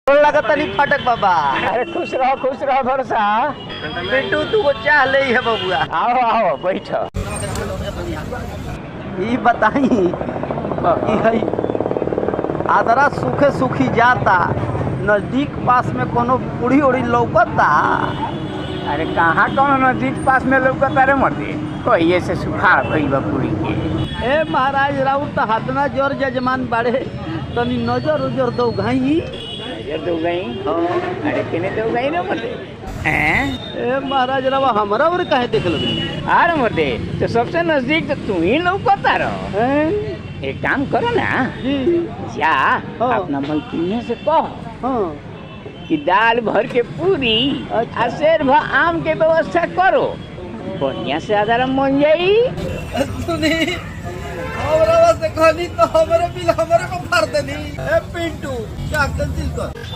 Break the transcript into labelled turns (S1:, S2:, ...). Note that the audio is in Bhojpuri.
S1: लागत नहीं फटक बाबा।
S2: अरे खुश रहो, खुश रहो भरोसा।
S1: बिट्टू तू को चाह ले है बबुआ।
S2: आओ आओ बैठो।
S1: ई बताई ई हई आदरा सूखे सूखी जाता, नजदीक पास में कोनो पूड़ी उड़ी लौकता?
S2: अरे कहाँ कौन नजदीक पास में लौकता रे मर्दे, कहिए से सुखा गइल बा पूरी के।
S1: ए महाराज राउत त हाथना जोर जजमान बाड़े, तनी नजर उजर दो घाई।
S2: नजर दो गई? अरे केने दो गई रे मर्दे? हैं?
S1: ए महाराज रावा हमरा और काहे देख लगे?
S2: अरे मर्दे तो सबसे नजदीक तो तू ही लौकता रहो। एक काम करो ना,
S1: जी
S2: जा
S1: हाँ।
S2: अपना मलकिनिया से कहो
S1: हाँ
S2: कि दाल भर के पूरी
S1: अच्छा।
S2: आ शेर भर आम के व्यवस्था करो, बढ़िया से आधार मन जाई।
S1: सुनी हमरा से कहनी तो हमरे बिल हमरे को फाड़ देनी। ए पिंटू क्या कैंसिल कर।